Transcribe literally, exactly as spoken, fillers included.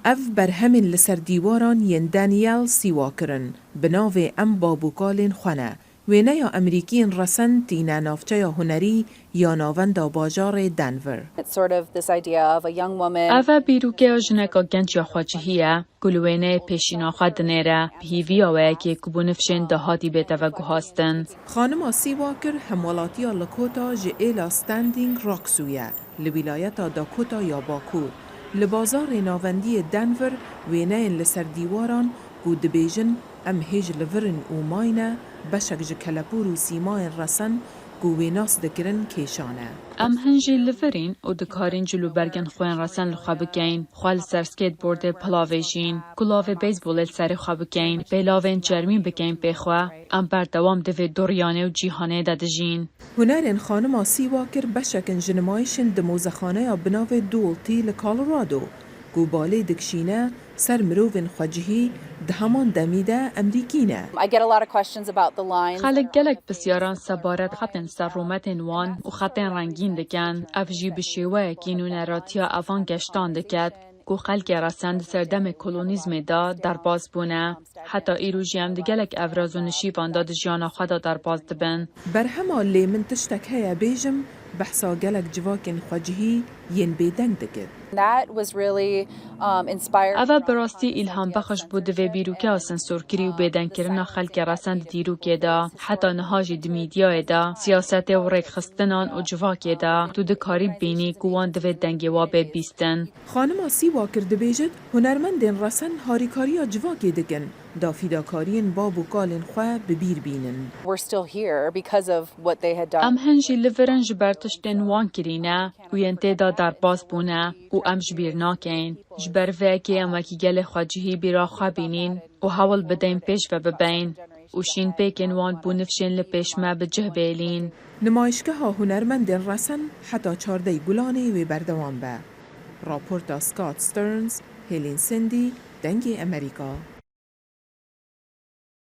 Ev berhemên li ser dîwaran yên Daniel sîwa kirin, bi navê Em Bab û Kalên Xwe Ne. Wêneya Emerîkî yên resen tîne navçeya hunerî ya navenda bajarê Denver. It's sort of this idea of a young woman. Ev e bîrûkeya jineka genc ya xwecihî ye, ku li wêneyê pêşîna xwe dinêre, bi hîviya we yekê ku bo nifşên dahatî bête veguhastin. Xanima Sîwakir hemwelatiya Lakota ji êla Standing Rock sû ye, li wîlayeta Dakota ya Bakur. Li bazarê navendiyê Denver wêneyên li ser dîwaran ku dibêjin, Em hêj li vir in û mayne, beşek ji kelepûr û sîmayên resen ku wê nas dikirin kêşan e. Em hin jî li vir in û dikarîn cilûbergên xwe yên resen li xwe bikeyin, xwe li ser skateboardê pilavêjîn, kulavê beyzbolê li serê xwe bikeyin, pêlavên çermî bikeyin pê xwe. Em berdewam di vê doriyanê û cîhanê de dijîn. Hunerên xanima Sîwakir beşek in ji nimayişên di mozexaneya bi navê Duality li Colorado, ku balê dikişîne ser mirovên xwecihî, di heman demî de Emerîkî ne. I get a lot of questions about the lines. Xelk gelek pisyaran sebaret xetên ser rûmetên wan û xetên rengîn dikin. Ev jî bi şêweyekî nûneratiya evan geştan diket, ku xelkê resen di serdemê kolonîzmê de derbas bûne. Heta îro jî em di gelek evraz û nişîvan de di jiyana xwe de derbas dibin. Berhema Lê Min Tiştek Heye Bêjim behsa gelek civakên xwecihî yên bêdeng dikit. That was really um, inspiring. Ev e bi rastî îlhambexş bû di vê bîrûkeya sensorkirî û bêdengkirina xelkê resen di dîrokê de, heta niha jî di mîdyayê de, siyasetê û rêkxistinan û civakê de, tu dikarî bibînî ku wan divê dengê wa bê bîstin. Xanima Sîwakir dibêjit, Hunermendên resen harîkariya civakê dikin, da fîdakariyên bab û kalên xwe bi bîr bînin. We're still here because of what they had done. Em hin jî li vir in ji ber tiştên wan kirîne û yên tê de derbas bûne û em ji bîr nakeyin. Ji ber vê yekê em wekî gelê xwecihî bîra xwe bînîn û hewl bideyn pêş ve bibeyin û şînpêkên wan bo nifşên li pêş me bi cih bêlîn. Nimayişgeha hunermendên resen heta çardeyê Gulanê wê berdewam be. Raporta Scott Stearns, Helen Cindy, Dengê Emerîka.